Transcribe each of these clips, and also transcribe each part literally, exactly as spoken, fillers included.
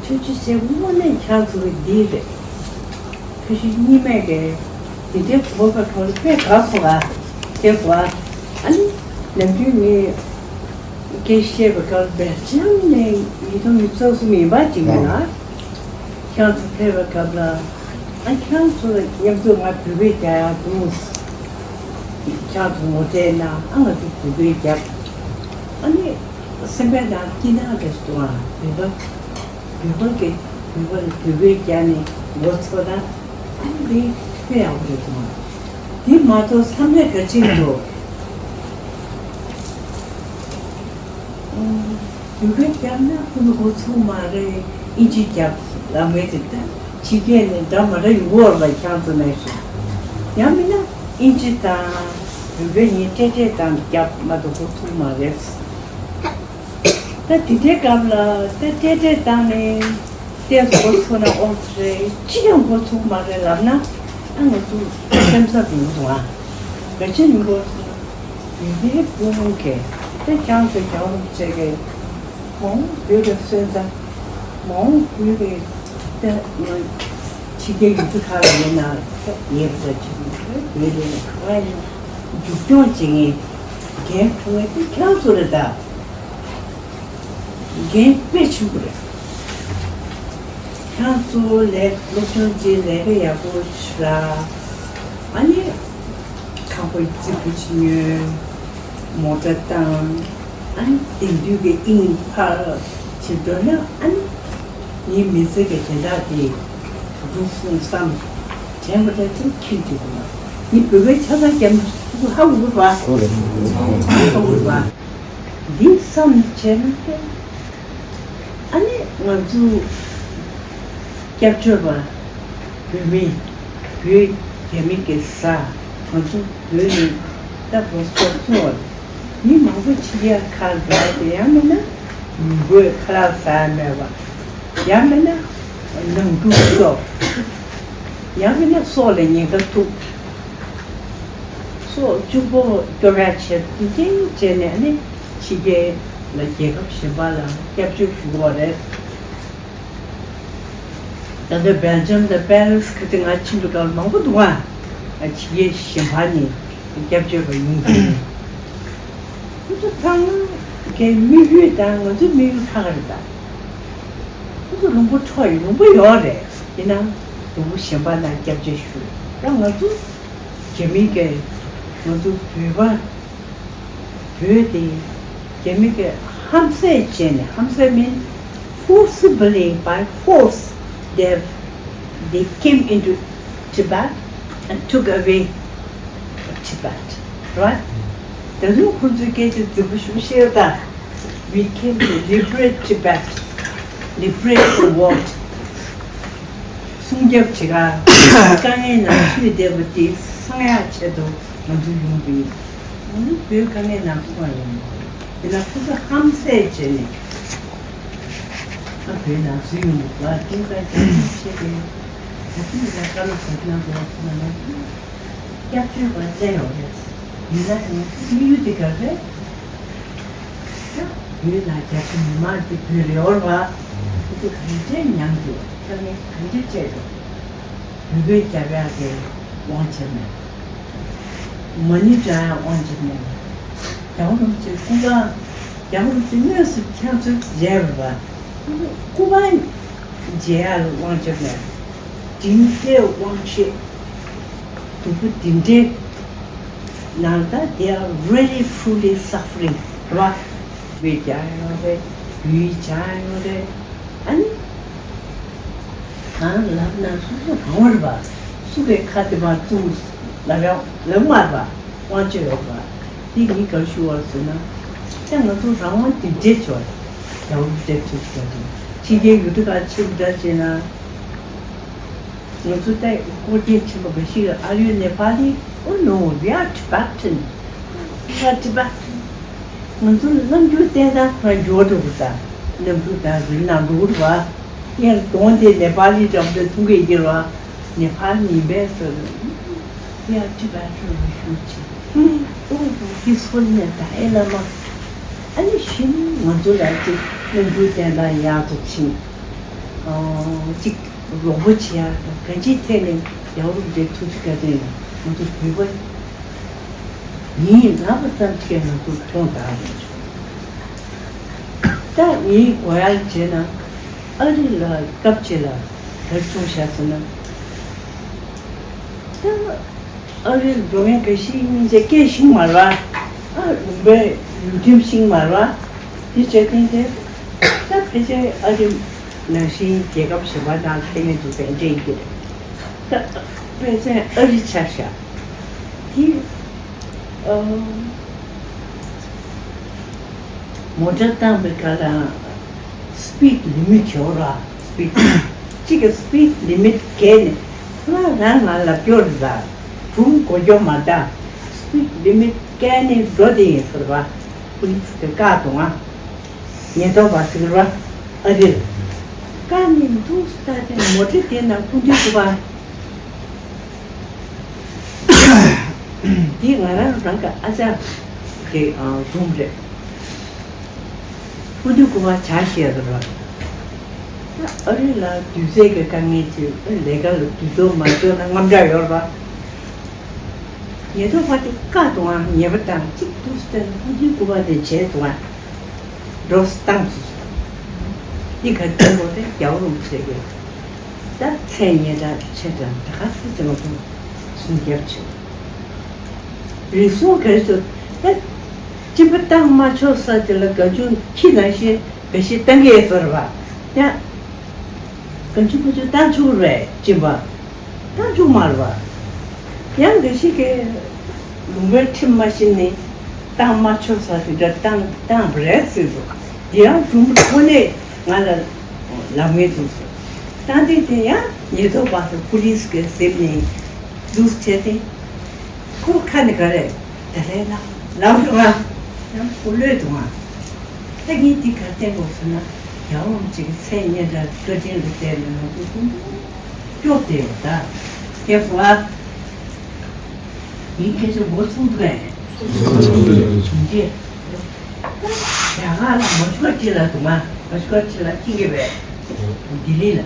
ཐུགས་རྗེ་ཆེ། དངོས་གནས་ཁྱེད་ཚོ་གི་འདི་རེད། ཁྱོད་ཤི་གཉིས་མེད་ཀྱི་དེ་འདྲའི་གོ་བ་གོ་ལ་དཔེ་དགའ་སོང་ཨ། དེ་གོ་ཨ། ཨ་ནི་ནམ་རྒྱུན་ངས་སྐད་བཤད་པའི་སྐབས་སྦེལ་ཇམ་ནས་ཡིད་དུ་མི་ཚོགས་སུ་མིན་པ་ཅིག་ཡིན་ན། ཁྱེད་ཚོ་ཕེབས་པའི་སྐབས་ལ་ཨ་ཁྱེད་ཚོ་ལ་མཉམ་དུ་ང་འབུལ་བའི་རྒྱ་ཡག་འདུག་ཁྱེད་ཚོ་ངོ་སྤྲད་ན་ཨ་ང་ཚོ་འབུལ་བའི་རྒྱབ། ཨ་ནི། སེམས་པའི་ནང་སྐྱིད་སྣང་རེ་སོང་ཨ། བོད་པ། བོད་པ་གི་བོད་པ་ལ་བོད་པའི་རྒྱ་ནས་མགོ་ཚོས་ན་ཨ་ནི་དེ་དཔེ་ཡག་པོ་རེད་འདུག་དེ་མ་གཏོགས་བསམ་ཡས་ག་ཅིག་འདུག་བོད་པའི་རྒྱབ་ན་ཁོ་ཚོ་མགོ་ཚོས་མ་རེད། ཨིན་ཇི་རྒྱབ་ལ་མེད་དེ་ད་ཕྱི་རྒྱལ་ནས་འདྲ་མ་འདྲ་ཡོང་གི་ཡོད་རེད་པ། ཁྱེད་ཚོ་ནས་ཤོད། ཡང་མིན་ན་ཨིན་ཇི་དང་བོད་པའི་ཉིན་སྤྲད་སྤྲད་དང་རྒྱབ་མ་གཏོགས་མགོ་ཚོས་མ་རེད། ད་དེ་འདྲའི་སྐབས་ལ་ད་སྤྲད་སྤྲད་བཏང་ནས་ཏོག་ཙམ་མགོ་ཚོས་ན་ཨོ་ཙི་རེད། ཅི་ཡང་མགོ་ཚོས་མ་རེད་ལབ་ན་ཨ་ང་ཚོ་སེམས་འཚབ་ཡོང་གི་འདུག་ཨ། ག་ཅི་ནས་མགོ་ཚོས་ན་ཡུལ་ལྷའི་སྐུ་ངོ་གིས་ད་ཁྱེད་ཚོ་རྒྱལ་བ་རིན་པོ་ཆེ་གིས་མ་འོངས་བོད་ཀྱི་སོན་རྩ། མ་འོངས་བོད་ཀྱི་ད་ང་ཕྱི་རྒྱལ་ཡུལ་གྲུ་ཁག་ལ་ཡིན་ན་ད་ཡོད་པ་ཅིག་བོད་ལ་ག་བ་ཡིན་མཇུག་སྐྱོང་བྱེད་མཁན་འགན་འཁུར་མཁན་དེ་ཁྱེད་ཚོ་རེད་ད། འགན་དཔེ་ཆེན་པོ་རེད། ཁྱེད་ཚོ་ལས་སློབ་སྦྱོང་བྱེད། ལས་ཀ་ཡག་པོ་བྱེད་ཨ་ནི་ཁང་པ་རྩིག་པོ་ཅིག་ཉོ། མོ་ཊ་བཏང་། ཨ་ནི་དེང་དུས་ཀྱི་དབྱིངས་འཕར་བྱེད་འདོད་ན་ཨ་ནི་ངའི་མི་ཚེ་གི་དེ་དག་དེ་འགྲུབ་སོང་བསམ། དྲན་པ་འདྲ་ཅིག་ཁྱེར་འགྲོ་དགོས། ངའི་བོད་པའི་ཆ་ཚང་རྒྱབ་ན་ཧ་གོ་གི་པ། ཧ་གོ་གི་པ། འདི་བསམ་བྱས་ན་ཨ་ནི་ང་ཚོ་སྐྱབས་བཅོལ་བ་བོད་མི། བོད་རྒྱ་མི་གི་ས། ང་ཚོ་བོད་ནས་ད་བོད་སོག་ཐུང་བ་མི་མང་པོ་ཕྱི་རྒྱལ་ཁག་འགྲོ་དེ། ཡང་མིན་ན་ཉིན་གུང་ཁ་ལག་ཟ་ཡ་མེད་པ། ཡང་མིན་ན་ནང་འཁྲུག་སོགས། ཡང་མིན་ན་སྲོག་ལ་ཉེན་ཁ་ཐུག་སྲོག་གཅིག་པོ་སྐྱོབ་ཡ་ཆེད་དུ་དེ་བྱས་ནས་ནི་ཕྱི་རྒྱལ་ལ་རྒྱལ་ཁབ་གཞན་པ་ལ་སྐྱབས་བཅོལ་ཞུ་བ་རེད། ད་ལྟ་སྦེལ་ཇམ་དང་པེ་རིས་ཁ་ཅིག་ང་ཕྱིན་པའི་སྐབས་མང་པོ་འདུག་ཨ། ཕྱི་རྒྱལ་གཞན་པ་ནས་སྐྱབས་བཅོལ་བ་ཡིན་གྱི་ཁོ་ཚོ་ཚང་མ་གའི་དམིགས་ཡུལ་དང་ང་ཚོའི་དམིགས་ཡུལ་ཁ་ཁ་རེད་ད། ཁོ་ཚོ་ལུང་པ་འཕྲོག་ཡོད། ལུང་པ་ཡོད་རེད། ཡིན་ནའང་ལུང་པ་གཞན་པ་ནང་སྐྱབས་བཅོལ་ཞུ། ད་ང་ཚོ་རྒྱ་མི་གའི་ང་ཚོ་བོད་པ་བོད་དེ་རྒྱ་མི་གའི་ཧམ་བཤད་བྱས་ནས། ཧམ་བཤད་mean forcibly, by force, they they came into Tibet and took away Tibet, right? ད་དུང་ཁོང་ཚོའི་སྐད་ཆ་རྫིག་པོ་ཞིག་བཤད་ད། We came to liberate Tibet. Liberate for what? སྲུང་སྐྱོབ་བྱེད་ག་དཀའ་ངལ་ནང་ཚུད་བསྡད་པ་དེ་སངས་ཡག་ཆེད་དུ་ང་ཚོ་ཡོང་གི་ཡིན། ང་ཚོ་བོད་དཀའ་ངལ་ནང་ཚུད་པ་ཡིན་མོད། དེ་ལ་ཁོ་ཚོ་ཧམ་བཤད་བྱས་ནས། ཨ་བོད་ནང་ཚུད་ཡོང་གི་འདུག་ལ། ཀྲུང་གོའི་རྒྱལ་ཁབ་ཆེད་དུ་ད་ཐེངས་ལ་བཀའ་སློབ་ཟབ་སྦྱང་དགོས་པ་ཁོ་ན་ང་ཚོ་སྐྱབས་བཅོལ་བ་བཙལ་ཡོང་རེད། ཡིན་ན་ཡང་དམིགས་ཡུལ་དེ་ག་རེད། བོད་ནང་རྒྱ་ཆེ་མི་མང་དེ་བོད་ལ་ཡོད་རེད་པ། ཁོ་ཚོ་ག་འདྲས་མྱངས་འདུག་དཀའ་ངལ་ག་འདྲས་འཕྲད་འདུག་བོད་པའི་རྒྱབ་ཡག་གི་དབང་ཆ་མེད། མ་ཎི་བགྲང་ཡག་དབང་ཆ་མེད། རྒྱལ་བ་རིན་པོ་ཆེ་སྐུ་པར། རྒྱལ་བ་རིན་པོ་ཆེ་དངོས་སུ་ཁྱེད་ཚོས་མཇལ་བ་རེད་པ། སྐུ་པར་མཇལ་ཡག་དབང་ཆ་མེད། དེ་འདྲའི་དབང་ཆ་སྡུག་པོ་དེ་འདྲའི་ནང་ད། They are really truly suffering རེད་པ། བོད་རྒྱག་ཡོང་རེད། བོད་ཡིག་སྦྱང་ཡོང་རེད། ཨ་ནི། གང་ལབ་ན་སོ་སོ་རང་དབང་རེད་པ། སུ་གའི་ཁ་དེ་མར་བཙུམ་ལབ་ཡོང་ལབ་མ་རེད་པ། དབང་ཆ་ཡོད་པ། དེ་ངས་ག་རེ་ཞུ་བ་ཟེར་ན། ད་ང་ཚོ་རང་དབང་དེ་འདྲས་ཆོག་རེད། རྒྱལ་བ་རིན་པོ་ཆེ་ཞུ་བ་དང་། ཕྱི་རྒྱལ་ཡུལ་གྲུ་ཁག་ཕྱིན་པ་འདྲ་བྱས་ན། ང་ཚོ་ད་སྐོར་སྐྱོད་ཕྱིན་པ་འགའ་ཞིག་ལ། Are you Nepali? Oh no, we are Tibetan. We are Tibetan. ང་ཚོ་རྣམ་འགྱུར་བསྟན་སྟངས་ཁོ་རང་འགྱུར་བ་འགྲོ་གི་རེད་ད། རྣམ་འགྱུར་དང་རིགས་སྣང་འགྲོ་གི་རེད་པ། ཡང་གདོང་དེ་ནེ་པ་ལི་འདྲ་པོ་དེ་མཐོང་གི་ཡོད་རེད་པ། ནེ་པཱལ་ཉིན་པའི་སོ་ཡ་ཅི་བ་ཅུ་རུ་ཤུ་ཅི། ཨོ་ཧོ་ཀི་སོ་ནེ་ད་ཨེ་ལ་མ། ཨ་ནི་ཤིན་ང་ཚོ་ལ་ཅི་སྨོན་འདུན་བསྟན་ལ་ཡག་ཏུ་ཕྱིན། ཨོ་ཅིག་རོགས་པོ་བྱེད་ཡག་དང་ག་ཅི་ཐད་ནས་ཡག་རུ་འདྲེ་ཐུགས་ཀ་དེ་ནས་ང་ཚོ་བོད་པ་ཡིན་ལབ་པ་ཙམ་ཅིག་ང་ཚོ་མཐོང་དང་། ད་ངའི་གོ་ཡག་བྱས་ན་ཨ་རི་ལ་སྐབས་ཅིག་ལ་ག་ཚོང་བཞག་ཟེར་ན། ད་ཨ་རིར་འགྲོ་མཁན་འགའ་ཞིག་སྙིང་རྗེ་སྐད་ཤེས་མ་རེད་པ། ཨ་ལུང་པའི་ཡུལ་ཁྲིམས་ཤེས་མ་རེད་པ། དེ་བྱས་ཏེ་དེ་ད་ཕལ་ཆེར་ཨ་རི་ནང་བཞིན་རྒྱལ་ཁབ་གཞན་པ་ནང་ཁེལ་མཁན་འདུག་པས་འདྲེ་ཡིན་གྱི་རེད། ད་དཔེ་མཚོན་ཨ་རི་ཆ་བཞག་དེ། ཨ། མོ་ཊ་བཏང་བའི་སྐབས་ལ་speed limit ཡོད་ར། speed གཅིག་གི་speed limit བརྒལ་ནས་ང་རང་ང་ལ་སྐྱོར་ར། སྒྲུང་གོ་སྐྱོ་མ་ད་speed limit བརྒལ་ནས་འགྲོ་དེ་ཡིན་ཟེར་བ། པུ་ལིས་གི་བཀག་འདུག་ང་། ཉེན་རྟོག་པ་ཟེར་བ་ཨ་རིར་བཀག་ནས་འདུག་ད་དེ་མོ་ཊ་དེ་ནང་སྐུ་མདུན་སྐུ་པར། འདི་ང་རང་རང་གི་ཨ་ཅག་གི་སྒྲུང་རེད། སྐུ་མདུན་སྐུ་པར་བྱ་ཤེས་རེད་པ། ཨ་རི་ལ་དུས་ཚོད་ཀྱི་དཀའ་ངལ་ཅིག་ལས་ཀ་ལ་དུས་ཚོད་མ་འཇོག་ན་དངངས་སྐྲག་ཡོད་རེད་པ། ཉེན་རྟོག་པ་དེ་བཀག་འདུག་ཨང་། ཉེས་པ་དང་གཅིག་ཏུ་བསྟན་སྐུ་མདུན་སྐུ་པར་དེ་བྱས་འདུག་ཨང་། འགྲོ་སྟངས་སུ་སོང་། འདི་ག་དུས་འགོ་དེ་རྒྱལ་བ་རིན་པོ་ཆེ་གི་ད་མཚན་སྙན་གྲགས་ཆེ་དྲགས་ད་ག་ཚོད་ཅིག་ང་ཚོ་སྲུང་སྐྱོབ་བྱེད། རིགས་གསུམ་ག་རེ་ཚོ་ད་སྤྱིན་པ་བཏང་མ་ཆོག་ས་དེ་ལ་ག་ཅུང་ཁྱི་ནང་བཞིན་འགའ་ཞིག་བཏང་གི་ཡོད་ཟེར་བ་ཡ། ག་ཅུང་ག་ཅུང་བཏང་ཆོག་རེད་སྤྱིན་པ། བཏང་ཆོག་མ་རེད་པ། ཡང་འགའ་ཞིག་གིས་ལུང་པའི་ཁྲིམས་མ་ཤེས་ནས་བཏང་མ་ཆོག་ས་དེ་འདྲ་བཏང་བཏང་བ་རེད་ཟེར་འདུག་དེ་ཡང་སྒྲུང་ཐོག་ནས་ང་ལ་ལབ་མཁན་འདུག་ཟེར། བཏང་དེ་དེ་ཡང་ཉེན་རྟོག་པ་དང་པུ་ལིས་གིས་གཟིགས་ནས་འདུག་བྱས་ཏེ། ཁོ་ཁ་ནས་ག་རེ་ད་རེས་ན་ལབ་འདུག་ང་། ཡང་ཁོ་གློད་འདུག་ང་། ད་ངས་འདི་ག་རེ་བསྟན་དགོས་ཟེར་ན། རྒྱལ་བ་རིན་པོ་ཆེ་གི་མཚན་སྙན་གྲགས་བཀའ་དྲིན་ལ་བརྟེན་ནས་ང་ཚོ་ཀུན་སློང་སྐྱོ་བསྡད་ཡོད་ད། སྐྱེས་སོ་ཨ། ངའི་སྐད་ཆ་མགོ་ཚོས་འདུག་གས། ཡིན་གྱི། རྒྱ་གར་ལ་མ་ཆུ་ཀ་ཊི་ལ་འདུག་ང་། མ་ཆུ་ཀ་ཊི་ལ་ཅི་གི་བས། ལྡི་ལི་ལ།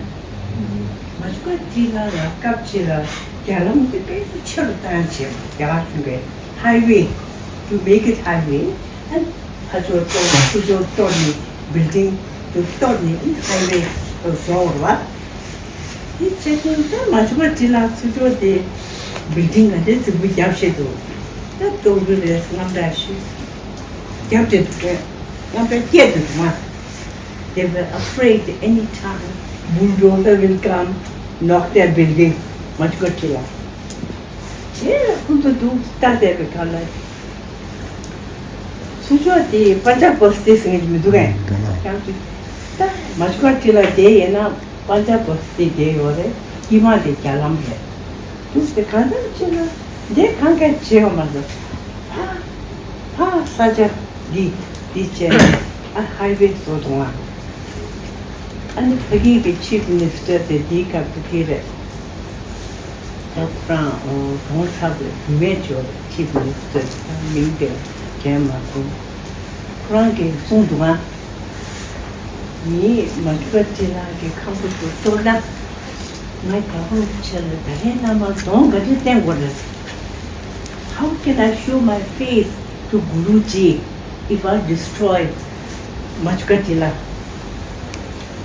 མ་ཆུ་ཀ་ཊི་ལ་ལ་སྐབས་ཅིག་ལ་རྒྱ་ལམ་དེ་དཔེ་ཆེ་རུ་བཏང་བྱས་རྒྱ་གར་གཞུང་གིས་highway to make it highway and ཕར་ཕྱོགས་གཏོར་ཚུར་ཕྱོགས་གཏོར་ནས་building དུ་གཏོར་ནས་highway དུ་བཟོ་བར་བ། དེ་བྱས་དུས་ད་མ་ཆུ་ཀ་ཊི་ལ་ཚུར་ཕྱོགས་དེ་building ག་འདྲའི་རྫིག་པོ་བརྒྱབ་བཞག་འདུག་ད་གཏོར་གི་རེད་དངངས་སྐྲག་ཤོས་བརྒྱབ་བསྡད་འདུག་གས། དངངས་སྐྲག་སྐྱེས་བསྡད་འདུག་མ། They were afraid anytime bulldozer will come, knock their building. མ་ཆུ་ཀ་ཊི་ལ། ཅེས་ཁོང་ཚོ་འདུག་ལྟ་བསྡད་པའི་ཁ་ལ། ཚུར་ཕྱོགས་དེ་པན་ཇབ་བ་སྟི་ཟེར་མཁན་མི་འདུག་གས། ཡང་དུ་ད་མ་ཆུ་ཀ་ཊི་ལ་དེ་ཡིན་ན་པན་ཇབ་བ་སྟི་དེ་ཡོད་རེད། དཀྱིལ་མ་དེ་རྒྱ་ལམ་རེད། འདུག་སྟེ་གང་ལྟར་བྱས་ན་འདི་གང་ག་བྱེད་ཡོང་མ་འདུག་ཕ་ཕ་ས་ཆ་འདི་འདི་བྱས་ནས་ཨ་highway བཟོ་འདུག་ཨ། ཨ་ནི་ཕ་གི་གི་chief minister དེ་འདིའི་སྐབས་དེ་དེ་རེད། ད་ཁོ་རང་གྲོངས་ཚར་བའི་བུད་མེད་ཅིག་ཡོད་རེད། chief minister དེ་མིང་དེ་དྲན་མ་སོང་། ཁོ་རང་གིས་གསུངས་འདུག་ཨ། ངས་མ་ཆུ་ཀ་ཊི་ལ་གི་ཁང་པ་དེ་གཏོར་ན། ང་རྒྱལ་བ་རིན་པོ་ཆེ་ལ་ད་ལན་བླ་མར་གདོང་ག་འདྲ་བསྟན་དགོས་རེད། How can I show my faith to Guruji if I destroy Machukatila?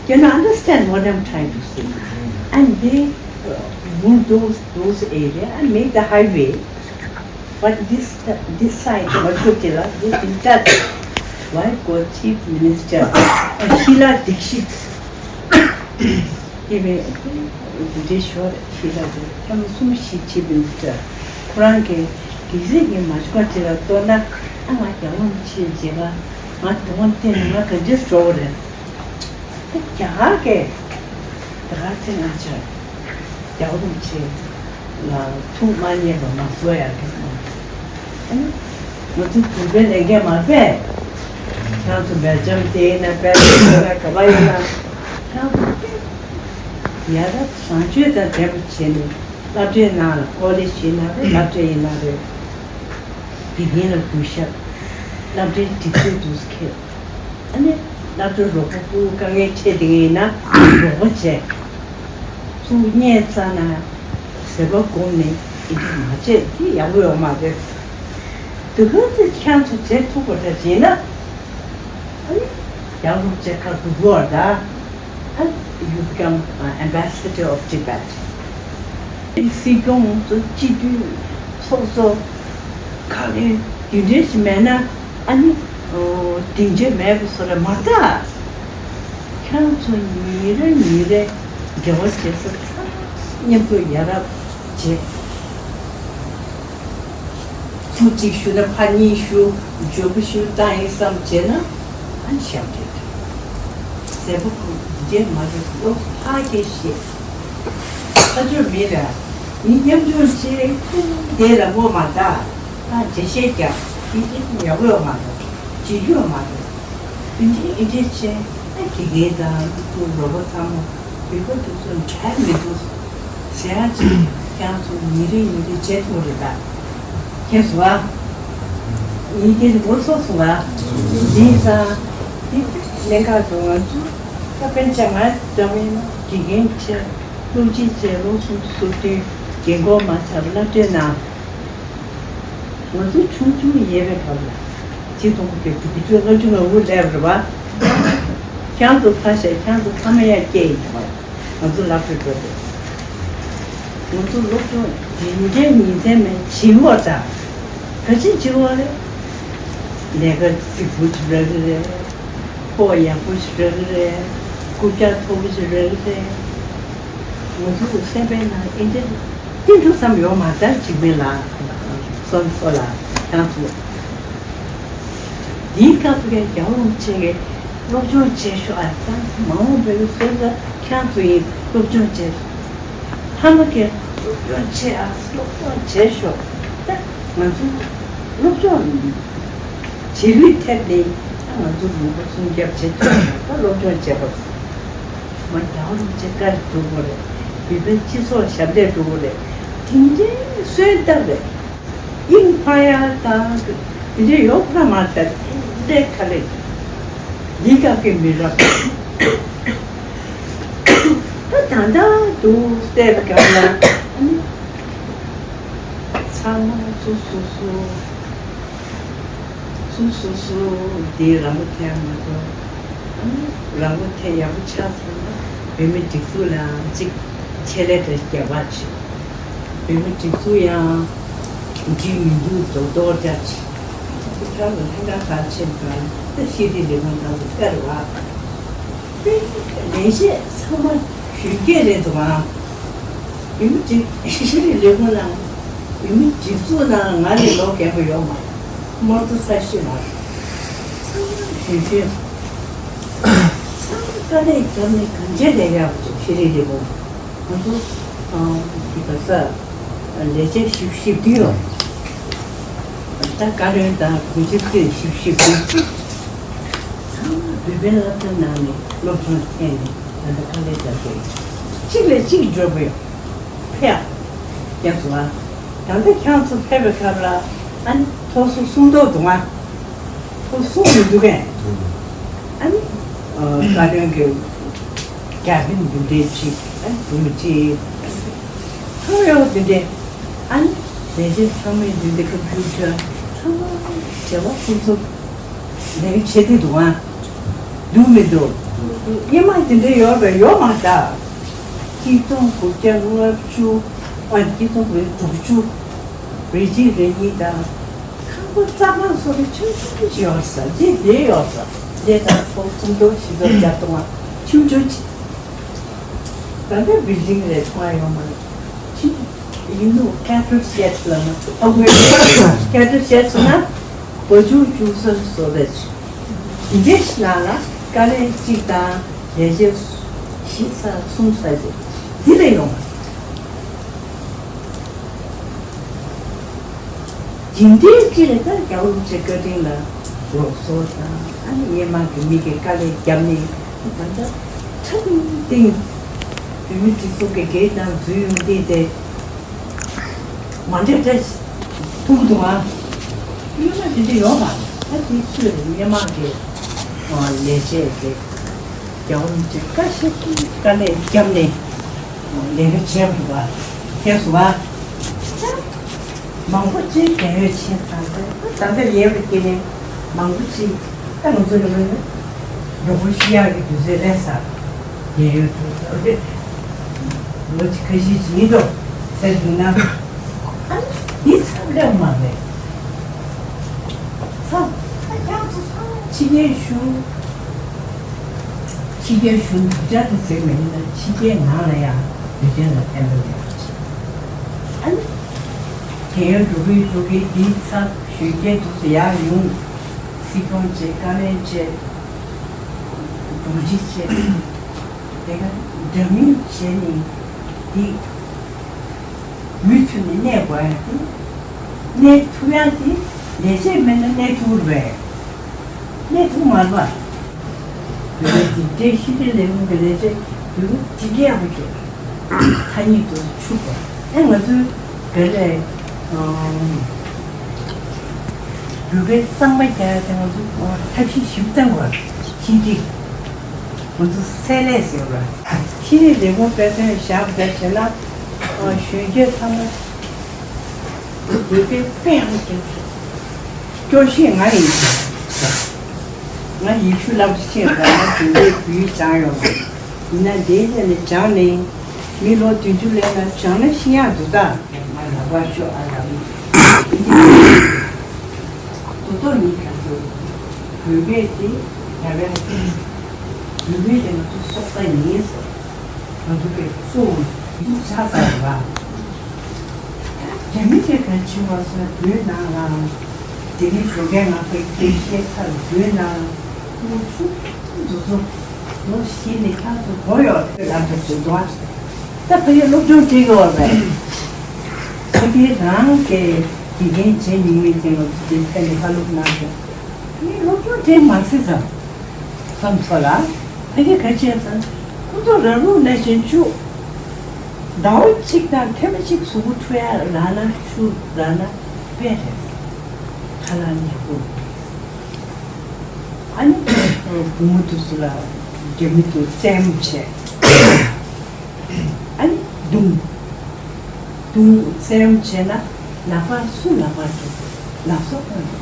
Can you understand what I'm trying to say? And they uh, bulldoze those areas and make the highway. But this this side, Machukatila, they didn't touch. Why? Because Chief Minister uh, Sheila Dikshit, he may Bhubaneswar, Sheila Dikshit, ཁྱོད་གསུམ་ཞིག་Chief Minister. ཁོ་རང་གིས་གལ་སྲིད་ངས་མ་ཆུ་ཀ་ཊི་ལ་གཏོར་ན་ཨ་ང་རྒྱལ་བ་རིན་པོ་ཆེ་མཇལ་ཁ་ང་དུང་བ་བསྟན་ནས་ང་ག་འདྲས་འགྲོ་བ་རེད། ད་རྒྱ་གར་གྱིས་ད་ག་ཚེ་ང་ཆ་རྒྱལ་བ་རིན་པོ་ཆེ་ལ་ཐུགས་མ་མཉེས་པ་མ་བཟོ་ཡག་གི་ཨ་ནི་ང་ཚོ་བོད་པའི་ལས་འགན་མ་རེད། ཁྱེད་ཚོ་སྦེལ་ཇམ་དེ་ཡིན་ན་སྦེལ་ཇམ་ཡིན་ན་ག་པར་ཡིན་ན་ཁྱེད་ཚོ་ ཡ་རབས་བཟང་སྤྱོད་དང་ལྡན་པ་བྱས་ནས་སློབ་གྲྭའི་ནང་ལ་ཀོ་ལེ་ཇི་ཡིན་ན་རེད། སློབ་གྲྭ་ཡིན་ན་རེད། དགེ་རྒན་ལ་གུས་ཞབས། སློབ་གྲྭའི་སྒྲིག་འཛུགས་དུ་འཁྱེར། ཨ་ནི་སློབ་གྲྭ་རོགས་པ་ཕྲུ་གུ་དཀའ་ངལ་འཕྲད་བསྡད་མཁན་ཡིན་ན་རོགས་པ་བྱས། ཚུར་བསྙད་ཚར་ན་ཟས་པ་བསྒོམས་ནས་འདི་འདྲ་མ་བྱེད། འདི་ཡག་པོ་ཡོད་མ་རེད། དེ་ག་ཚོད་ཁྱེད་ཚོ་བྱེད་ཐུབ་པ་འདྲ་བྱས་ན། ཨ་ནི་ཡག་སློབ་ཆེ་ཁ་སྡུག་གོ་ད། ཨ། You become an ambassador of Tibet. སྲིད་སྐྱོང་ཚོ་སྤྱི་འཐུས་ཚོགས་གཙོ་ག་ལེ་དེ་འདྲས་ཞིག་མེད་ན་ཨ་ནི་སྡིངས་ཆ་མེད་པ་བཟོ་ར་མ་ད། ཁྱེད་ཚོ་ཉིན་རེ་ཉིན་རེ་འབྲེལ་བ་བྱེད་ས་ཚང་མཉམ་དུ་ཡ་རབས་བྱེད། ཚུར་གཅིག་ཞུ་ན་ཕར་གཉིས་ཞུ། མགྱོགས་པོ་ཞུ་བཏང་ཡིན་བསམ་བྱས་ན་ཨ་ནི་ཞབས་འདྲེན་རེད། ཟས་པ་ཁོ་འདི་འདྲས་མ་རེད། སློབ་གསོ་ཕར་སྐྱེལ་ཤེས། ཁ་ཆོས་མི་ར་མི་མཉམ་ཆུང་ཆེ་ཁུ་འདས་ལ་མོ་མ་ད། ད་འགྲེལ་བཤད་རྒྱག་འདི་འདྲས་ཡག་པོ་ཡོད་མ་རེད། བྱེད་རྒྱུ་ཡོད་མ་རེད། འདི་འདྲས་འདི་འདྲས་བྱས་ཨ་དགེ་རྒན་དང་ཁོ་རོགས་པ་ཚང་མ། བོད་པ་དེ་ཚོ་འབྲལ་མི་འདུག་ཟེར་ཡ་ཅིག་ཁྱེད་ཚོ་ཉིན་རེ་ཉིན་རེ་བྱེད་ཐུབ་རེད་ད། མཁྱེན་སོང་ཨ། ཉིན་དེ་ངོ་སོ་སོང་ཨ། ཡིན་ཙང་། དེ་གནད་འགག་ཏུ་ང་ཚོ་ད་དཔེར་ན་ང་འདྲ་བའི་དགེ་རྒན་བྱས། སློབ་སྤྱི་བྱས། སློབ་ཟུར་ཟུར་དུ་རྒན་འཁོགས་མ་ཆགས་པ་སློབ་གྲྭའི་ནང་། ང་ཚོ་ཆུང་ཆུང་ཡོད་པའི་སྐབས་ལ། ཆིག་སྟོང་དགུ་བརྒྱ་དགུ་བཅུ་ལྔ་བཅུ་ང་དགུ་སླེབས་རེད་བ། ཁྱེད་ཚོ་ཕ་ཤ་ཁྱེད་ཚོ་ཕ་མ་ཡང་སྐྱེས་ཡིན་བ། ང་ཚོ་སློབ་གྲྭར་འགྲོ་དུས། ང་ཚོ་སློབ་སྦྱོང་འདི་འདྲའི་ཉིན་མཚན་མེད་བྱེད་དགོས་དང་། ག་ཅི་བྱེད་དགོས་རེད། ལས་ཀ་རྫིག་པོ་ཅིག་རག་གི་རེད། ཕོ་ཡག་པོ་ཞིག་རག་གི་རེད། རྐུབ་བཀྱག་མཐོ་པོ་ཞིག་རག་གི་རེད། ང་ཚོ་སེམས་པའི་ནང་ཨེ་འདྲ་སྐྱིད་འགྲོ་བསམ་ཡོད་མ་རེད། འཇིགས་མེད་ལགས། སོན་སོ་ལགས། ཁྱེད་ཚོ་འདིའི་སྐབས་སུ་ཀྱང་རྒྱལ་བ་རིན་པོ་ཆེ་གིས་སློབ་སྦྱོང་བྱེད་ཤོག་ཨ། ད་མ་འོངས་པའི་སོན་རྩ་ཁྱེད་ཚོ་ཡིན། སློབ་སྦྱོང་བྱེད། ཕ་མ་གིས་སློབ་སྦྱོང་བྱེད་ཨ། སློབ་སྦྱོང་བྱེད་ཤོག་ད་ང་ཚོ་སློབ་སྦྱོང་བྱེད་ལུགས་ཐད་ནས་ད་ང་ཚོ་ལུང་པ་སྲུང་སྐྱོབ་བྱེད་ཐུབ་ན། ད་སློབ་སྦྱོང་བྱེད་པ་མ་རྒྱལ་བ་རིན་པོ་ཆེ་བཀའ་འགྲོ་དགོས་རེད། བོད་པའི་སྤྱི་ཚོགས་ཞབས་འདེགས་འགྲོ་དགོས་རེད། དེ་འདྲའི་སོན་སྟབས་རེད། དབྱིངས་འཕར་ཡ་དང་དེ་འདྲ་ཡོད་ཁ་མ་ཐག་ལས་ཁ་ལས་ལི་ཀ་གི་མི་རབས། ད་ད་ལྟ་འདུག་བལྟས་པའི་སྐབས་ལ་ཚང་མ་སོ་སོ་སོ་སོ་སོ་སོ་འདི་རང་མགོ་ཐོན་མ་གཏོགས། རང་མགོ་ཐོན་ཡག་པོ་ཆགས་སོང་ན་བོད་མི་སྒྲིག་འཛུགས་ལའང་གཅིག་ཆེད་ལས་འདྲ་རྒྱབ་པ་བྱེད། བོད་མི་སྒྲིག་འཛུགས་ཡང་འགྲིག་མི་འདུག་རྡོག་རྡོག་འདྲ་བྱེད། དེ་ག་ལ་ལྷན་ཁང་གང་ཕྱིན་པ་ད་ཤེས་རིག་ལས་ཁུངས་ནང་དུ་བསྐྱར་བ། ལས་བྱེད་ཚང་མ་གཞོན་སྐྱེས་རེད་འདུག་ཨང་། བོད་མི་སྒྲིག་ཤེས་རིག་ལས་ཁུངས་ནང་བོད་མི་སྒྲིག་འཛུགས་ནང་ང་ལས་ལོ་རྒན་པ་ཡོད་མ་རེད། མོར་ཏོ་ས་ཤི་མ་རེད། ཚང་མ་གཞོན་གཞོན། ཚང་མ་དཀའ་ལས་བརྒྱབ་ནས་གང་བྱས་ལས་ཡག་པོ་བྱུང་། ཤེས་རིག་ལས་ཁུངས་ང་ཚོ་ཨང་གི་ག་ས་ལས་བྱེད་བཞི་བཅུ་ཞེ་བདུན་ཡོད། ད་བཀའ་བློན་དང་དྲུང་ཆེ་ཚོས་བཞི་བཅུ་ཞེ་བདུན། ཚང་མ་བོད་པའི་སློབ་གྲྭ་ནང་ནས་སློབ་སྦྱོང་ཐོན་ནས་ད་ལྟ་དཀའ་ལས་རྒྱག་གི་ཡོད། གཅིག་ལས་གཅིག་འབྱོར་པོ་ཡོད། ཕེབས་ཡག་སོང་ཨ། ད་ལྟ་ཁྱེད་ཚོ་ཕེབས་པའི་སྐབས་ལ་ཨ་ནི་ཐོག་སོ་གསུང་མདོག་འདུག་ཨ། ཐོག་སོ་མི་འདུག་གས། ཨ་ནི་བཀའ་བློན་གྱི་རྒྱ་ཕན་འདི་འདྲའི་ཅིག་ཨ་ནི་འདུག་མི་ཅིག་ཐོག་ཡོད་འདི་འདྲའི་ཨ་ནི་ལས་བྱེད་ཚང་མས་འདི་འདྲའི་ཀམ་པུ་ཊར་ཚང་མ་བྱེད་པ་ཁོང་ཚོ་ལས་ཀ་བྱེད་དེ་འདུག་ཨ། འདུག་མི་འདུག་སྔོན་མ་དེ་འདྲ་ཡོད་པས་ཡོད་མ་རེད། གཅིག་སྟོང་དགུ་བརྒྱ་ལྔ་བཅུ། ཨ། གཅིག་སྟོང་དགུ་བརྒྱ་དྲུག་ཅུ། རེ་གཅིག་རེ་གཉིས་དང་། ཁང་པ་རྩྭ་ཐང་སོགས་ཀྱི་ཆུང་ཆུང་ཅིག་ཡོད་ས། འདི་འདི་ཡོད་ས། འདི་དང་ཕོགས་སུམ་སྟོང་བཞི་སྟོང་བརྒྱ་སྟོང་ཆུང་ཆུང་ཅིག་ད་ལྟ་བིལ་ཌིང་རེ་མཐོང་ཡ་ཡོད་མ་རེད། ཅི་ཡིན་འདུག་ཀེ་ཊར་ཤེཌ་ལབ་ན། ཨོ་ཀེ་ཊར་ཤེཌ་ཟེར་ན་བ་ཕྱུགས་བཅུག་ས་བཟོ་འདྲ་ཅིག་འདི་འདྲའི་ནང་ལ་དཀའ་ལས་གཅིག་དང་ལས་བྱེད་བཞི་ཙམ་གསུམ་ཙམ་ཅིག་འདི་ལས་ཡོང་བ། འདི་འདྲའི་གཅིག་ལ་ད་རྒྱལ་བ་རིན་པོ་ཆེའི་བཀའ་དྲིན་ལ་རོགས་ཚོགས་དང་ཨ་ནི་སྔོན་མ་གི་མི་གི་དཀའ་ལས་བརྒྱབ་ནས་ད་ལྟ་ཁྲ་ཏིང་ཏིང་ བོད་མི་སྒྲིག་འཛུགས་ཀྱི་འགན་དང་འཛུལ་ཡོང་དུས་དེ་མ་འདྲ་འདྲ་ཐུག་འདུག་ཨ། སྔོན་མ་དེ་འདྲ་ཡོད་མ་རེད། ད་དེ་ཚོས་སྔོན་མ་གི་ལས་བྱེད་དེ་རྒྱལ་བ་རིན་པོ་ཆེ་བཀའ་ཤག་གི་དཀའ་ལས་བརྒྱབ་ནས་ལས་ཀ་བྱས་པ་རེད་པ། མཁྱེན་སོང་ཨ། མང་པོ་ཅིག་རྒས་ཡོལ་ཕྱིན་ཚར་ཏེ་ད་ལྟ་ཡོད་པའི་སྐྱེ་དམན་མང་པོ་ཅིག་ད་ང་ཚོ་ནང་ནས་མགྱོགས་པོ་ཤི་ཡག་གི་དུས་ཚོད་སླེབས་ཚར། རྒས་ཡོལ་འགྲོ་ཚར་རེད། ལོ་ཁ་ཤས་ཅིག་ཡིན་འགྲོ་ཟེར་བྱུང་ན། ཨ་ནི་འདི་ཚབ་སླེབས་མ་རེད། ཚབ་ཨ་ཁྱང་ཚོ་ཚང་ཕྱི་རྒྱལ་གཞུང་། ཕྱི་རྒྱལ་གཞུང་དུས་ཆ་དུ་ཟེར་མེད་ན་ཕྱི་རྒྱལ་ནང་ལ་ཡང་དུས་ཆེན་ལ་ཕན་པ་ཡོད། ཨ་ནི། རྒས་ཡོལ་འགྲོ་གི་འགྲོ་གི་འདིའི་ཚབ་གཞོན་སྐྱེས་དུས་སུ་ཡར་ཡོང་། སྲིད་སྐྱོང་བྱས། བཀའ་བློན་བྱས། དྲུང་ཆེ་བྱས། དེ་ག་འདྲ་མིན་བྱས་ནས་འདི་མུ་མཐུད་ནས་གནས་དགོས་ཡ་དེ། གནས་ཐུབ་ཡ་དེ་ལས་བྱེད་མེད་ན་གནས་ཐུབ་རེད། གནས་ཐུབ་མ་རེད་པ། བོད་པའི་འདི་འདྲའི་ཤེས་ལྡན་ལས་ཁུངས་ཀྱི་ལས་བྱེད་བོད་པ་དེ་འདྲའི་ཡག་པོ་བྱུང་། ཐ་སྙད་དུ་ཕྱུག་པ། ཨེ་ང་ཚོའི་བོད་ལས་བོད་པའི་གཙང་མ་རྒྱག་ཡ་དེ་ང་ཚོ་ཐབས་ཤེས་ཞིབ་བཏང་དགོས། ཤེས་སྒྲིག་ང་ཚོ་སེ་ལས་ཟེར་བ། ཤེས་ལྡན་ལས་ཁུངས་དཔེ་མཚོན་བཞག་པ་བྱས་ན་གཞོན་སྐྱེས་ཚང་མ་བོད་སྐད་དཔེ་ཡག་པོ་ཤེས། སྐྱོར་ཤེས་ང་ཡིན། ང་ཡེ་ཤུ་སློབ་གྲྭ་ཕྱིན་པ་ན་དེ་འདྲའི་བོད་ཡིག་སྦྱངས་ཡོད་མ་རེད། ཡིན་ན་དེའི་ཐད་ནས་སྦྱངས་ནས་མི་ལོ་བདུན་ཅུ་སླེབས་ན་སྦྱངས་ན་ཤེས་ཡག་འདུག་ད། ང་ལག་པ་ཤོག་ཨ་ལག་ཡིན། དོ་དོ་ནི་ག་ཚོད་བོད་སྐད་དེ་རྒྱ་བལ་དེ་བོད་སྐད་དེ་ང་ཚོ་སྲོག་རྩ་ཡིན་ཟེར། ང་ཚོ་གི་གཙོ་བོ་ཆགས་ཚར་བ། རྒྱ་མི་དེ་ག་ཕྱི་བ་སོང་བོད་ནང་ལ་དེ་རིང་ཞོགས་ཀས་ང་ཚོ་སྐད་བཤད་ཚར། བོད་ནང་ལོ་ཆུང་ཆུང་དེ་ཚོ་ལོ་བཞི་ནས་ཁྱེད་ཚོ་གོ་ཡོད་རེད། ལམ་དུ་འཛུལ་འགྲོ་ཨ། ད་ཕ་གིར་སློབ་སྦྱོང་བྱེད་དགོས་པ་རེད། ཕ་གིར་རང་གི་དགེ་རྒན་བྱེད་མི་ངེས་ཅན་ལ་དེ་ཕན་ནས་ཕ་ལུགས་གནང་དགོས། ཕ་གིར་སློབ་སྦྱོང་བྱེད་མ་སྲིད་ཙམ། བསམ་ཚོ་ལ། ཕ་གི་ག་བྱས་ཙང་ཁོ་ཚོ་རང་ལུགས་ནང་བཞིན་བཅུག་ཟླ་བ་གཅིག་དང་ཐེངས་མ་གཅིག་གཟུགས་པོ་འཁྲུ་ཡ་རག་ན་ཆུ་རག་ན་དཔེ་རེད། ཁ་ལག་ཉར་དགོས། ཨ་ནི་བུ་མོ་དེ་ཚོ་ལ་རྒྱ་མི་དེ་ཚོ་བཙན་མོ་བྱས། ཨ་ནི་རྡུང་། རྡུང་བཙན་བྱས་ན་ལག་པ་སུ་ལག་པ་འགྲོ། ལག་སོགས་གང་འགྲོ།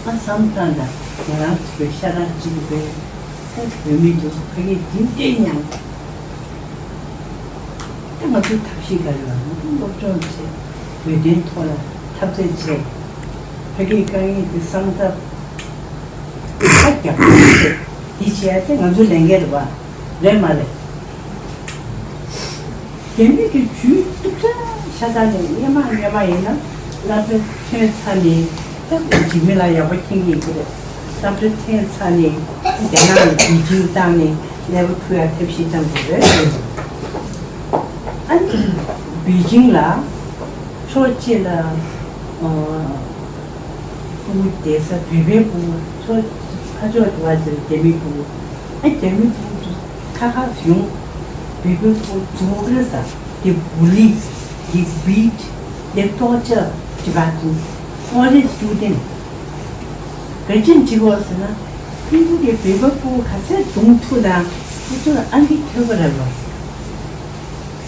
ཨ་བསམ་བཏང་ན་ང་རང་ཚོའི་ཤ་ར་གཅིག་རེད། ཨ་བོད་མི་དེ་ཚོ་ཕ་གིར་འདི་འདྲའི་མྱངས། ཨ་ང་ཚོའི་ཐབས་ཤེས་ག་རེ་ཡོད། ང་ཚོ་སློབ་སྦྱོང་བྱས། བོད་དོན་ཐོག་ལ་འཐབ་རྩོད་བྱས། ཕ་གིའི་དཀའ་ངལ་དེ་བསམ་ཐབས་ཁ་རྒྱག་པ་བྱས། འདི་བྱས་ཏེ་ང་ཚོའི་ལས་འགན་རེད་པ། རེད་མ་རེད། རྒྱ་མི་གི་ཇུས་གཏུག་ཆ་ཤ་ཚ་ནས་སྔོན་མ་སྔོན་མ་ཡིན་ན་སློབ་གྲྭ་ཐོན་ཚར་ནས་ད་འཇིགས་མེད་ལགས་ཡག་པོ་མཁྱེན་གྱི་ཡོད་ཀྱི་རེད། སློབ་གྲྭ་ཐོན་ཚར་ནས་རྒྱ་ནག་ལ་བི་ཇིང་བཏང་ནས་ཀླད་པ་འཁྲུ་ཡ་ཐབས་ཤེས་བཏང་དགོས་རེད། ཨ་ནི་བི་ཇིང་ལ་ཕྱོགས་གཅིག་ལ་ཨ། ཕྲུ་གུ་བསྡད་ས་བོད་པའི་ཕྲུ་གུ་ཚོ་ཁ་ཕྱོགས་དུ་བ་ཟེར་རྒྱ་མིའི་ཕྲུ་གུ། ཨ་རྒྱ་མིའི་ཕྲུ་གུ་ཚོ་ཁ་ཁ་ཡོང་། བོད་པའི་ཕྲུ་གུ་རྫོགས་རེད་ས། They bully, they beat, they torture Tibetans, all the students. ག་ཅི་འཇིགས་པ་ཟེར་ན་ཕྲུ་གུ་གི་བོད་པའི་ཕྲུ་གུ་ག་ཚད་རྡུང་ཐུབ་ན་ཁོ་ཚོ་ལ་ཨང་ཀི་ཐོབ་པ་རེད་ལོ།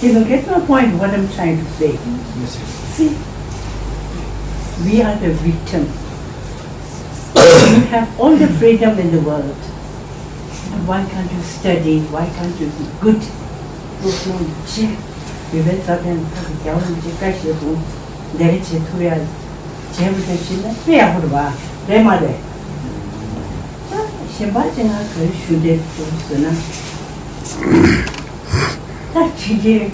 Do you get my point, what I'm trying to say? Yes, yes. See, we are the victim. You have all the freedom in the world. Why can't you study? Why can't you be good? Look, no, check. You will start and have a job and check that you go. There is a two years. Jeb the chin, pay a good bar. Remember. ད་གཞན་པ་ཅིག་ང་ག་རེ་ཞུ་འདོད་འདུག་ཟེར་ན། ད་ཕྱི་རྒྱལ་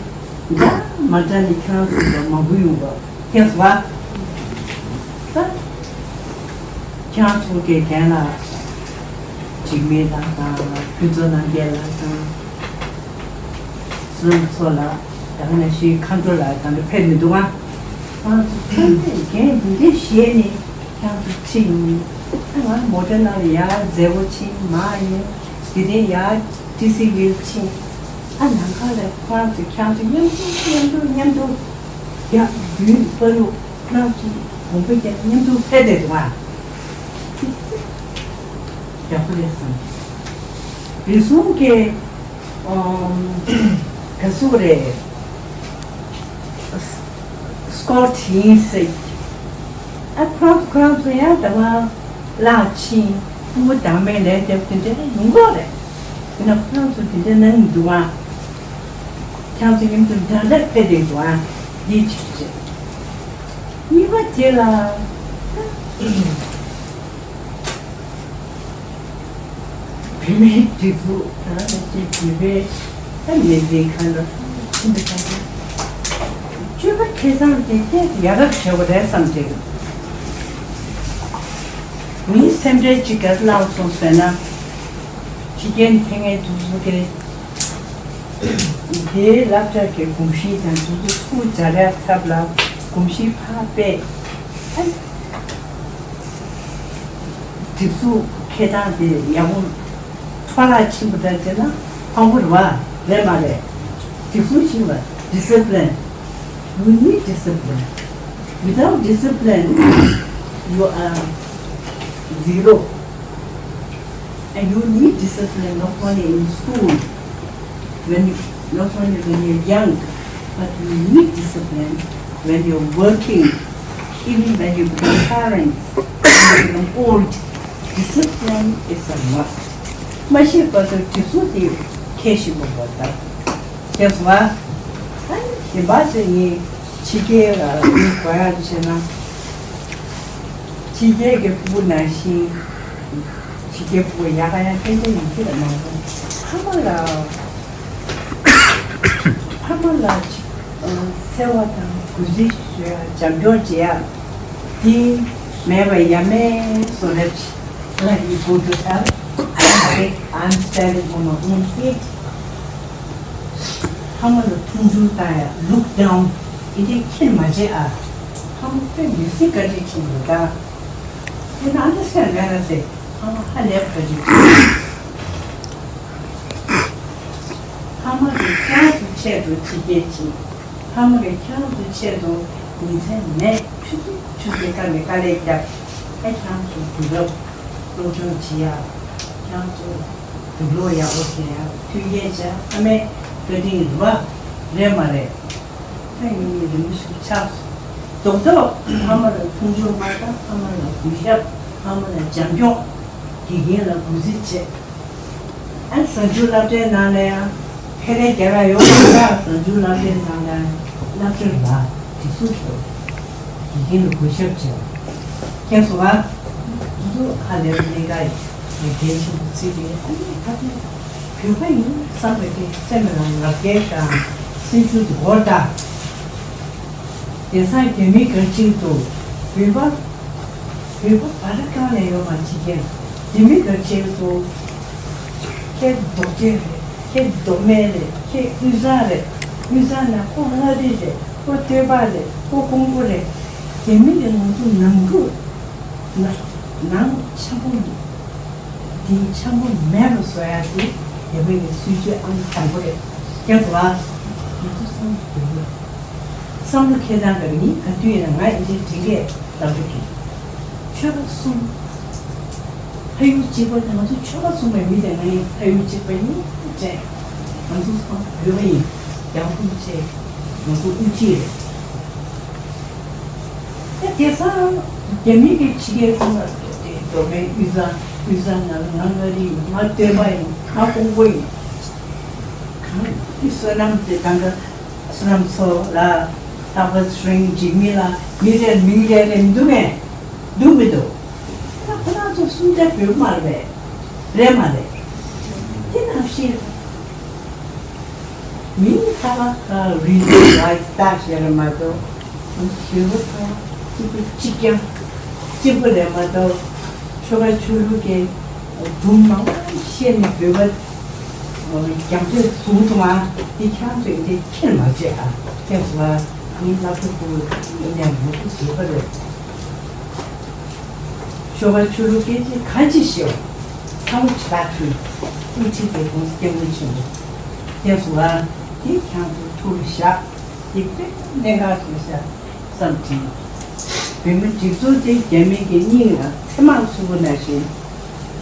འདྲ་མ་འདྲ་ནས་ཁྱེད་རང་ཚོ་ལ་མང་པོ་ཡོང་བ་མཁྱེན་སོང་བ། ད་ཁྱེད་རང་ཚོ་གི་རྒན་ལགས་འཇིགས་མེད་ལགས་དང་ཕུན་ཚོགས་རྣམ་རྒྱལ་ལགས་དང་། བསོད་ནམས་ཚོགས་ལགས། ད་ག་ནང་བཞིན་མཁའ་འགྲོ་ལགས་ད་ལྟ་ཕེབས་མི་འདུག་ཨ། ང་ཚོ་ཚང་མས་འགན་འདི་འདྲ་བཞེས་ནས་ཁྱེད་ཚོ་ཁྲིད་ཡོང་། ཨ་ང་མོ་ཊ་ནང་ལ་ཡར་མཛེས་པོ་ཕྱིན་མར་ཡོང་། དེ་རིང་ཡར་ཊི་སི་ཝིལ་ཕྱིན། ཨ་ནང་ཁ་ལ་ཁོ་རང་ཚོ་ཁྱེད་རང་ཚོ་མཉམ་དུ་མཉམ་དུ་མཉམ་དུ་རྒྱ་བདུན་པ་ལུ་ནང་ཚུད་དགོངས་པ་རྒྱ་མཉམ་དུ་ཕེབས་བསྡད་འདུག་ཨ། ཡག་པོ་རེད་བསམ། རེ་ཟུང་གི་ཨམ་ག་ཟུག་རེད། སྐོར་ཡིན་ཟེར། ཨ་ཁོ་རང་ཁོ་རང་ཚོ་ཡང་ད་བར་བརླག་ཕྱིན་ཕྲུ་གུ་བདག་མེད་ལས་འདེབས་དེ་འདྲ་ཡོང་གི་རེད། ཡིན་ན་ཁོ་རང་ཚོ་དེ་འདྲ་གནང་གི་འདུག་ཨ། ཁྱེད་ཚོ་མཉམ་དུ་འདྲ་འདྲ་ཕེབས་བསྡད་འདུག་ཨ། འདི་གཅིག་བྱས། གཉིས་པ་དེ་ལ། བུད་མེད་སྒྲིག་འཛུགས་དང་ལས་བྱེད་བུད་མེད་ཨ་ནི་འཛིན་ཁང་ལ་ཕྱིན་པ་དང་། སྤྱོད་པ་ཁེ་བཟང་དེ་དེ་ཡ་རབས་བྱས་པ་རེད་བསམ་གྱི་འདུག་མིའི་སེམས་ཁྲལ་ཅིག་ག་རེ་བསླངས་སོང་ཟེར་ན། ཕྱི་རྒྱལ་ནས་ཕེབས་མཁན་དེ་ཚོ་གི་དེའི་སློབ་གྲྭ་གི་གོམས་གཤིས་དང་དེ་ཚོ་སྐུལ་སྦྱར་ཡག་ཚབ་ལ་གོམས་གཤིས་ཕར་སྤེལ། ཨ་ནི། སྒྲིག་འཛུགས་འཁྱེར་སྟངས་དེ་ཡག་པོ་འཕྲོ་བརླག་ཕྱིན་པ་འདྲ་བྱས་ན་ཕངས་པོ་རེད་བ། རེད་མ་རེད། སྒྲིག་འཛུགས་ཕྱིན་པ། Discipline. You need discipline. Without discipline, you are zero. And you need discipline not only in school, when you, not only when you're young, but you need discipline when you're working, even when you become parents, when you become old. Discipline is a must. མ་ཤེས་པར་དུ་སྒྲིག་འཛུགས་དེ་ཁྱེར་ཤེས་པ་བ་ད། ཁྱེར་སོང་ཨ། ཨ་ནི་གཞན་པ་ཚོས་ངས་ཕྱི་རྒྱལ་ལ་ཡོད་དགོས་ཡག་བྱས་ན། ཕྱི་རྒྱལ་གྱི་ཕྲུ་གུ་ནང་བཞིན། ཕྱི་རྒྱལ་ཕྲུ་གུ་ཡག་ག་ཡང་ཏན་ཏན་ཡིན་གྱི་རེད་མ་གཏོགས། ཕ་མ་ལ། ཕ་མ་ལ་ཅིག་ཨ་བརྩེ་བ་དང་གུས་བརྩི་ཞུ་ཡ་བྱམས་སྐྱོང་བྱེད་ཡ་དེ་མེད་པ་ཡ་མེད་བཟོ་འདྲ་ཅིག་ལ་ཡི་གོ་འདུག་ད། I'm standing on my own feet. ཕ་མ་ལ་མཐོང་ཆུང་བཏང་ཡ་look down ཨེ་འདྲ་ཁྱེད་མ་བྱེད་ཨ། ཕ་མ་དཔེ་མི་སྲིད་བཀའ་དྲིན་ཆེན་པོ་རེད་ད། དེ་ན་ཨ་འདྲ་སེ་མེད་ན་སེ་ཕ་མ་ཧ་ལས་བཀའ་དྲིན་ཆེན་པོ། ཕ་མ་གིས་ཁྱེད་རང་ཚོའི་ཆེད་དུ་ཕྱི་རྒྱལ་ཕྱིན། ཕ་མ་གིས་ཁྱེད་རང་ཚོའི་ཆེད་དུ་ཉིན་མཚན་མེད་ཆུ་ཚོད་ཆུ་ཚོད་བཀའ་ནས་དཀའ་ལས་བརྒྱབ། ཨ་ཁྱེད་རང་ཚོ་དུས་རབས་སློབ་སྦྱོང་བྱེད་ཡག་ཁྱེད་རང་ཚོ་དུག་སློག་ཡག་པོ་བྱེད་ཡག་མཐུན་རྐྱེན་བྱས་ཕ་མའི་བཀའ་དྲིན་རེད་བ། རེད་མ་རེད། ད་ཡིན་ནའི་རིང་པོ་ཞིག་ཆགས་སོང་། རྡོག་རྡོག་ཕ་མ་ལ་མཐོང་ཆུང་མ་བཏང་། ཕ་མ་ལ་གུས་ཞབས། ཕ་མ་ལ་བྱམས་སྐྱོང་། དགེ་རྒན་ལ་གུས་བརྩི་བྱེད། ཨ་གཟའ་མཇུག་སློབ་གྲྭའི་ནང་ལ་ཡང་ཕེ་རེ་རྒྱག་ཡ་ཡོད་པ་འདྲ། གཟའ་མཇུག་སློབ་གྲྭའི་ནང་ལ་སློབ་གྲྭ་ལ་སྒྲིག་འཛུགས་ཤོག་དགེ་རྒན་ལ་གུས་ཞབས་བྱེད། མཁྱེན་སོང་ང་། དེ་ཚོ་ཧ་ལས་པ་གནད་འགག་ཡིན། གལ་ཆེན་པོ་བརྩིས་ཏེ། ཨ་ནི་ད་ལྟ་བོད་པ་ཡིན་བསམ་པའི་གི་སེམས་ལ་ལབ་རྒྱལ་དང་སེམས་ཤུགས་དེ་འོར་ད། དེང་སང་རྒྱ་མིའི་གལ་ཆེན་དུ་བོད་པ། བོད་པ་བར་གང་ནས་ཡོང་བ་ཅིག་ཡིན། དེ་མིན་པའི་ཆེད་དུ། ཁྱེད་རྡོག་རྗེ་རེད། ཁྱེད་རྡོག་མེད་རེད། ཁྱེད་དབུས་གཙང་རེད། དབུས་གཙང་ན་ཁོ་མངའ་རིས་རེད། ཁོ་སྟོད་པ་རེད། ཁོ་ཀོང་པོ་རེད། དེ་མིན་གྱི་ང་ཚོ་ནང་ཁུལ་ན་ནང་འཆམ་པོ་འདི་འཆམ་པོ་མེད་པ་བཟོ་ཡ་དེ་རྒྱ་བོད་ཀྱི་སྲིད་ཇུས་ཨང་དང་པོ་རེད། ཁྱེད་ཚོ་ང་ཚོ་བསམ་བློ་བསྡུ་དགོས། བསམ་བློ་ཁེ་བཟང་ག་རེ་ཡིན། ག་དུས་ཡིན་ན་ང་ཡིན་གཅིག་འགྲིག་གས་ལབ་རྒྱུ་གི། ཆོལ་ཁ་གསུམ། ཕ་ཡུལ་གཅིག་པ་དང་ང་ཚོ་ཆོལ་ཁ་གསུམ་པའི་མི་དང་ང་ཡི་ཕ་ཡུལ་གཅིག་པ་ཡིན་དྲན། ང་ཚོ་ཚང་མ་བོད་པ་ཡིན། ཡང་ཁུངས་ཆེ། ང་ཚོ་དབུ་ཁྲིད་རེད། ད་དེང་སང་རྒྱ་མི་གི་ཕྱི་རྒྱལ་ཚང་མ་དེ་མདོ་སྨད་དབུས་གཙང་དབུས་གཙང་ནང་ང་མངའ་རིས་ཡིན། ང་སྟོད་པ་ཡིན། ང་ཀོང་པོ་ཡིན། གང་གི་བསོད་ནམས་དེ་གང་ག་བསོད་ནམས་ཚོ་ལ་ལྷག་པར་དུ་རིང་འཇིགས་མེད་ལ་མི་རེར་མིང་རེ་རེ་མི་འདུག་ངས་འདུག་མི་འདུག་ད་ཁོ་རང་ཚོ་སུམ་རྟགས་བོད་མ་རེད། རེད་མ་རེད། དེ་ནང་བཞིན་མིང་ཁ་ལ་ཁ་རིག་གཞུང་ལ་ལྟ་ཞེས་རེད་མ་གཏོགས། ཞེ་པོ་ཁ་གཅིག་པུ་གཅིག་རྐྱང་གཅིག་པུ་རེད་མ་གཏོགས། ཆོལ་ཁ་ཆོས་ལུགས་ཀྱི་སྒྲུང་མང་པོ་བཤད་ནས་བོད་པ་རྒྱ་མཚོས་བཟུང་སོང་ང་། འདི་ཁྱེད་རང་ཚོས་འདི་ཁྱེར་མ་བྱེད་ཨ། ཁྱེད་ཚོ་ལ་ངའི་སློབ་ཕྲུག་ཕྲུ་གུ་ཡིན་ནའི་མང་པོ་བཟོས་པ་རེད། ཆོལ་ཁ་ཆོས་ལུགས་སྐད་ཆ་གང་ཅི་བཤད། ཚང་མ་ཇི་ལྟར་ཐུན་དབུ་ཁྲིད་དེ་༸གོང་ས་༸སྐྱབས་མགོན་ཆེན་པོ། ཁྱེད་ཚོ་ལ་དེ་ཁྱེད་ཚོ་ཐུགས་ལ་བཞག་དེ་དཔེ་གནད་འགག་ཆེ་ཤག་བསམ་གྱིན། བོད་མི་སྒྲིག་འཛུགས་དེ་རྒྱ་མི་གི་སྙིང་ལ་ཚེར་མ་ཚུགས་པ་ནང་བཞིན།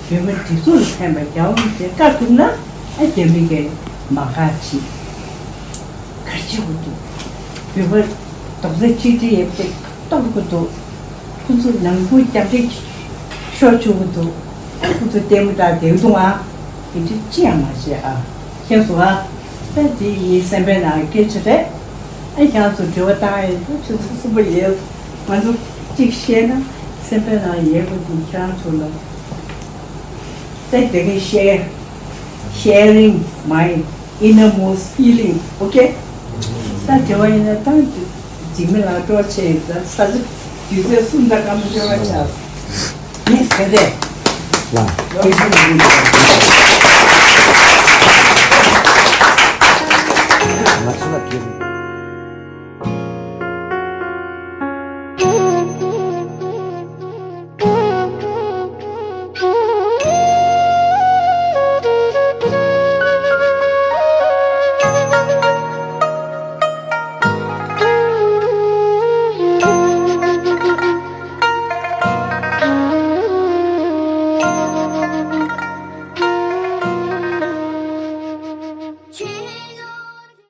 བོད་མི་སྒྲིག་འཛུགས་ལ་ཕན་པ་རྒྱལ་བ་རིན་པོ་ཆེས་བཀའ་ཐུབ་ན། ཨ་རྒྱ་མི་གིས་མ་དགའ་བྱེད། ག་རེ་བྱེད་དགོས་འདུག་བོད་པ་རྡོག་རྩ་གཅིག་སྒྲིལ་ཡོད་ཚད་གཏོང་དགོས་འདུག་ཁོ་ཚོ་ནང་ཁུལ་རྒྱག་རེས་ཤོར་བཅུག་གི་འདུག་ཁོ་ཚོ་ལྟད་མོ་ལྟ་བསྡད་འདུག་ཨ། དེ་འདྲ་ཅི་ཡང་མ་བྱེད་ཨ། ཁྱེད་ཚོ་ཨ། ད་དེ་ངའི་སེམས་པའི་ནང་སྐད་ཆ་རེད། ཨ། ཁྱེད་ཚོ་དྲི་བ་བཏང་ཡས་ད་ཆུ་ཚོད་གསུམ་པ་ཡོད། ང་ཚོ་གཅིག་བཤད་ན་སེམས་པའི་ནང་ཡོད་པ་དེ་ཁྱེད་ཚོ་ལ། ད་དེ་གའི་share, sharing my innermost feeling, okay? ད་དྲི་བ་ཡིན་ན་ད་འཇིགས་མེད་ལགས་སྤྲོ་ཆེ་ད་ས་ཆ་དུས་ཚོད་གསུམ་དང་སྐར་མ་བཅོ་ལྔ་ཆགས། ངས་ཟེར་རེད། ལ། དེ་བཞིན་ཡིན།